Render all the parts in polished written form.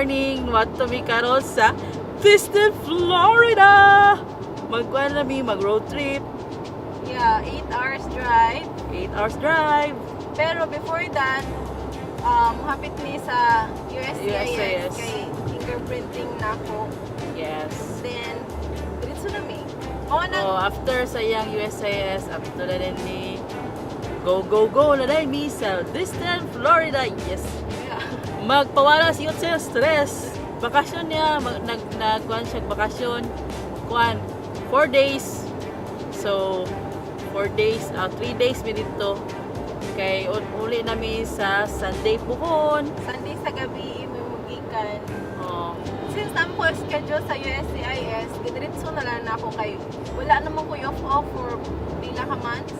Morning! What mi karon sa Distant, Florida! Magkuan na mi, mag road trip. Yeah, 8 hours drive. 8 hours drive. Pero before that, hapit mi sa USCIS, USCIS. Kay fingerprinting na ako. Yes. Then, diretso na mi. Mao na. Oh, after sa iyang USCIS, up to na din mi. Go, go, go na din mi sa Distant, Florida. Yes. Yeah. Magpawala si Yotse sa stress. Bakasyon niya, mag, nag, nagkuan siya bakasyon. Kuan, 4 days. So, 4 days, 3 days mi dito. Kay uli nami sa Sunday puhon. Sunday sa gabi, imugikan. Oh, Since namo ko schedule sa USCIS, gidiretso na lang na ako kay wala naman ko off for pila ka months.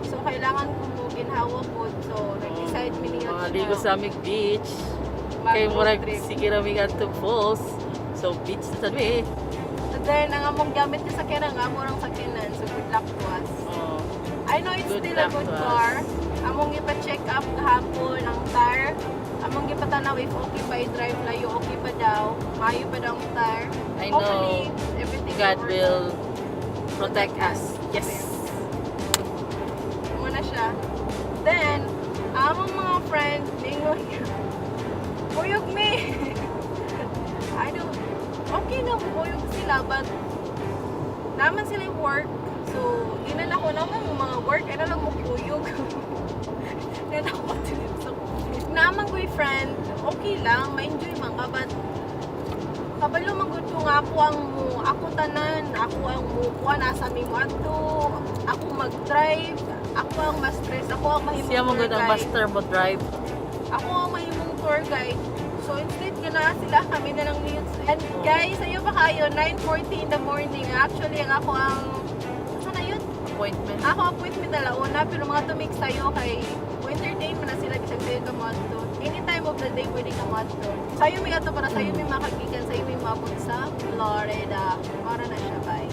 So, kailangan ko mo ginhawa po. So, nag-decide mi niyo Mga ligo sa aming beach. Mag Kay road murag trip. sige ra mi kadto falls. So beach na sad mi. And then, ang among gamit ni sakyanan, ang among sakyanan. So, good luck to us. Oh. I know it's Good still a luck good to us. car. Among ipa-check up kahapon ang tire. Among gipatanaw if okay pa i-drive layo, okay pa daw. Maayo pa daw ang tire. I know. Hopefully, everything God work will out. Protect us. Yes. Muna siya. Then, among mga friend, ningon niya, "Kuyog me." I don't, okay na, kuyog sila, but naman sila yung work. So, di na ako naman yung mga work, ay na lang mo kuyog. Di na ako matilip sa naman ko yung friend, okay lang, ma-enjoy man ka, but kabalo man gud ko nga ako ang mo, ako tanan, ako ang mo, kuha nasa mi mo adto, ako mag-drive, ako ang ma-stress, ako ang mahimong Siya mo tour gud ang guide. master mo drive. Ako ang mahimong tour guide. So instead nga na sila, kami na lang niyo. And guys, ayo pa kayo, 9:40 in the morning. Actually, ang ako ang, saan na yun? Appointment. Ako appointment na launa, pero mga tumig sayo kay entertain mo na sila bisag sayo ka moadto. Any time of the day pwede ka moadto. Sayo may ato para sayo may makagikan, sayo may maabot sa Florida. Para na siya, bye.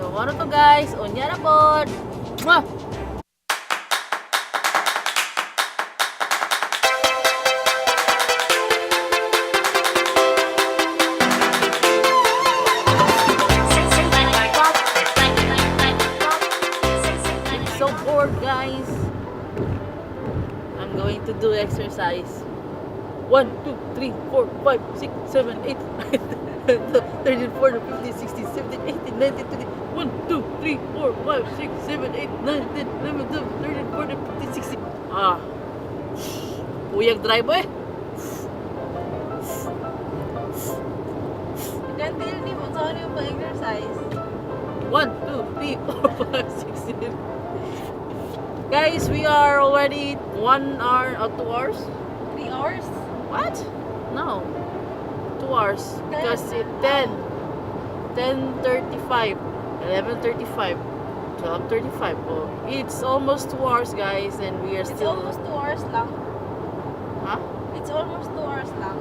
So, mao to guys. Unya na pod. Mwah! I'm so bored, guys. I'm going to do exercise. 1, 2, 3, 4, 5, 6, 7, 8, 9, 10, 13, 14, 15, 16, 17, 18, 19, 20. 1, 2, 3, 4, 5, 6, 7, 8, 9, 10, 11, 12, 13, 14, 15, 16. Ah. Uyag drive eh. Gantil ni mo, saan yung pag-exercise? 1, 2, 3, 4, 5, 6, 7. Guys, we are already 1 hour or 2 hours? 3 hours? What? No. 2 hours. Because it 10. 10:35. 11:35. 12:35. Oh, it's almost 2 hours, guys, and we are It's still almost 2 hours lang. Huh? It's almost 2 hours lang.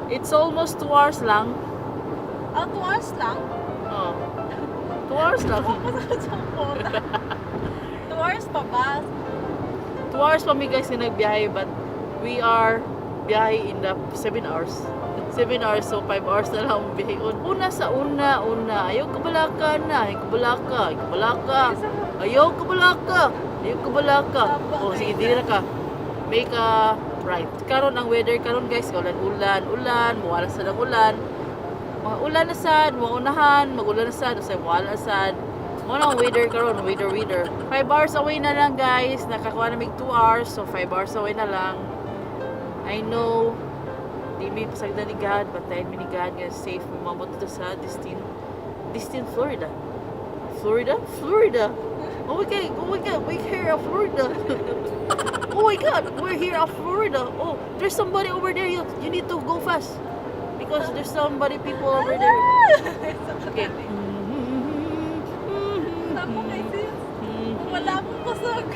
It's almost 2 hours lang. Ah, 2 hours lang? Oh. 2 hours lang. Masakit sa puta. 2 hours pa ba? 2 hours pa mi guys na nagbiyahe, but we are biyahe in the 7 hours. 7 hours, so 5 hours na lang ang biyahe. Una sa una, una. Ayaw kabalaka na. Ayaw kabalaka. Ayaw kabalaka. Ayaw kabalaka. Ayaw kabalaka. Oh, sige, dili na ka. Make a right. Karon ang weather karon guys, ulan ulan, ulan, muwala sa ng ulan. Mga ulan na sad, mga unahan, magulan na sad, usay muwala na sad. Mo na ang weather karon, weather weather. 5 hours away na lang guys. Nakakuha na mig 2 hours, so 5 hours away na lang. I know di mi pasagdan ni God, bantayan mi ni God nga safe mo maabot dito sa Distant, Florida. Florida? Florida. Oh my God, oh my God, we're here at Florida. Oh my God, we're here at Florida. Oh, there's somebody over there. You need to go fast. Because there's somebody, people over there. Okay. Tama kay sis. Wala akong kusog.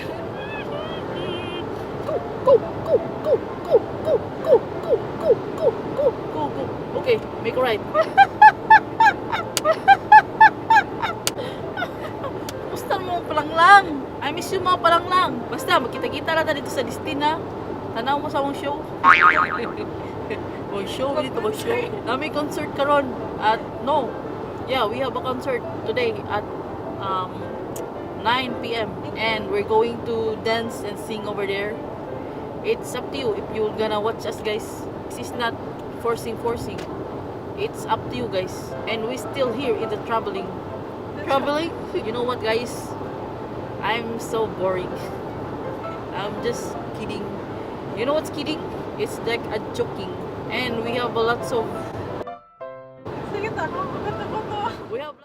Go, go, go, go, go, go, go, go, go, go, go, go, go. Okay, make a right. Kumusta mo palanglang? I miss you mga palanglang. Basta, magkita-kita lang tayo dito sa Destina. Tanaw mo sa akong show. Mag-show dito, mag-show. Naa mi concert karon at no. Yeah, we have a concert today at 9 p.m. And we're going to dance and sing over there. It's up to you if you're gonna watch us, guys. This is not forcing forcing. It's up to you guys. And we still here in the traveling. Traveling? You know what, guys? I'm so boring. I'm just kidding. You know what's kidding? It's like a joking. And we have a lots of Sige ta, ko to. We have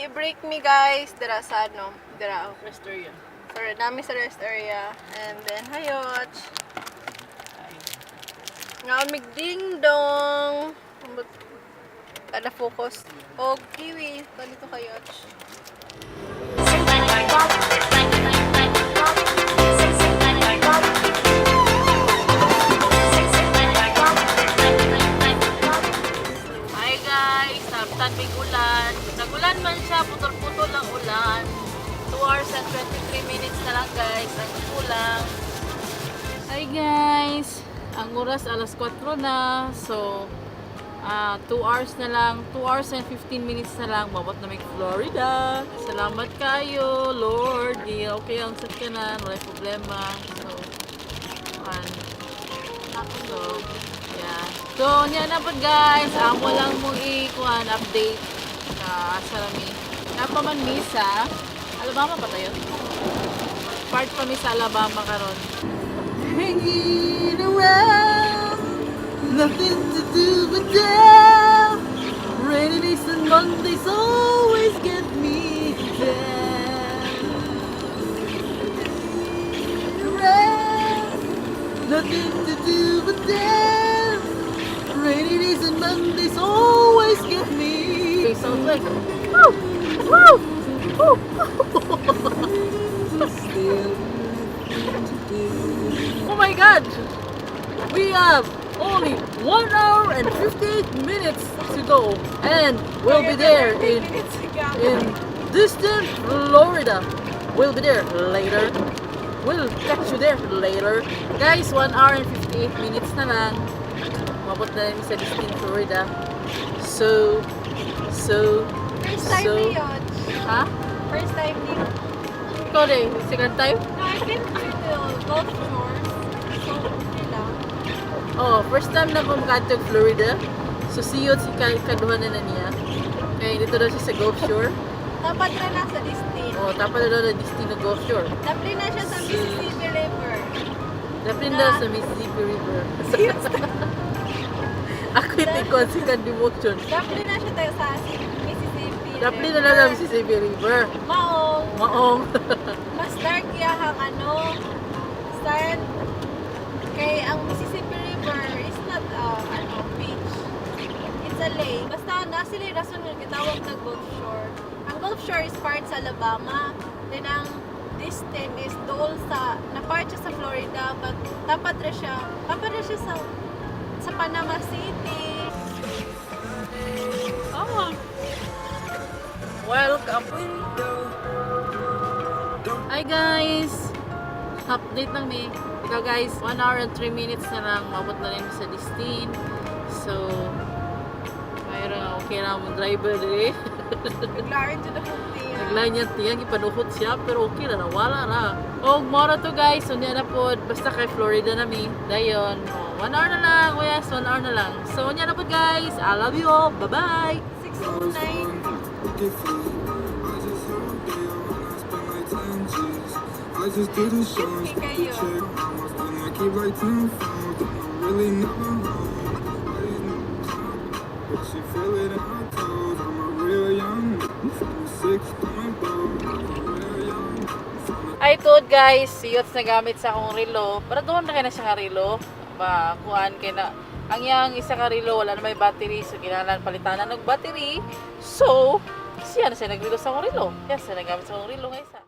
I-break me, guys, dira sa ano, dira. Rest area. Sorry, naa mi sa rest area. And then, hayot. Nga mig ding dong. Kada focus. Og kiwi. Ganito kayot. Hi guys! Nabtan may ulan. Nagulan man siya, putol-putol ang ulan. 2 hours and 23 minutes na lang, guys. Ang kulang. Hi guys! Ang oras alas 4 na. So, 2 hours na lang. 2 hours and 15 minutes na lang. Mabot na may Florida. Salamat kayo, Lord. Di okay ang sakyanan. Wala problema. So, and, so, yeah. So, niya na po, guys. Amo lang mo i-kuan update sa asa rami. Naa pa man mi sa Alabama pa tayo? Part pa mi sa Alabama karon. Hanging around, nothing to do but down. Rainy days and Mondays always get me down. Around, nothing to do but dance. Rainy days and Mondays always get me. It sounds like woo, woo, woo. Oh my God! We have only 1 hour and 58 minutes to go, and we'll be there in distant Florida. We'll be there later. We'll catch you there later. Guys, 1 hour and 58 minutes na lang. Mabot na rin sa Distant Florida. So, First time so, ni yun. Ha? First time ni. Ikaw din, second time? No, I've been to the Gulf Shores. So, okay lang. Oh, first time na ko makadto Florida. So, see you si kaduha na niya. Kaya dito daw siya sa Gulf Shore. Dapat na nasa Disney. Oh, tapat na daw na Disney na Gulf Shore. Dapat na siya sa Mississippi River. Dapat na sa Mississippi River. Ako yung ko second demotion. Dapat na siya tayo sa Mississippi Dapat na lang sa Mississippi River. Maong, Maong. Mas dark yahang ano, sand. Kay ang Mississippi River is not ano, beach. It's a lake. Basta na sila yung rason nga gitawag na Gulf Shore. Ang Gulf Shore is part sa Alabama. Then ang Destin is dool sa na part siya sa Florida, but tapat ra siya sa Panama City. Oh. Welcome. Hi guys! Update lang mi. Ikaw guys, 1 hour and 3 minutes na lang. Mabot na rin sa Destin. So, mayroon okay na among driver dire. Naglarin to the hotel. Naglain niya tiyan, ipanuhot siya, pero okay na, nawala na. Og mora to guys, so niya na po, basta kay Florida na mi. Dayon, oh, 1 hour na lang, yes, 1 hour na lang. So niya na po guys, I love you all, bye-bye! 609. I just do the shows, Cute the kayo. check. And I keep like 10 phones, I'm really never home. I just know but she feel it in her toes. I'm a real young from the six, throwing bows. Ay, tuod guys, si Yots nagamit sa akong relo. Para doon na kay na siya nga relo. Ba, kuan kay na ang iyang isa ka relo wala na may battery, so kinahanglan palitanan og battery. So, siya na siya nagrelo sa akong relo. Siya siya nagamit sa akong relo nga isa.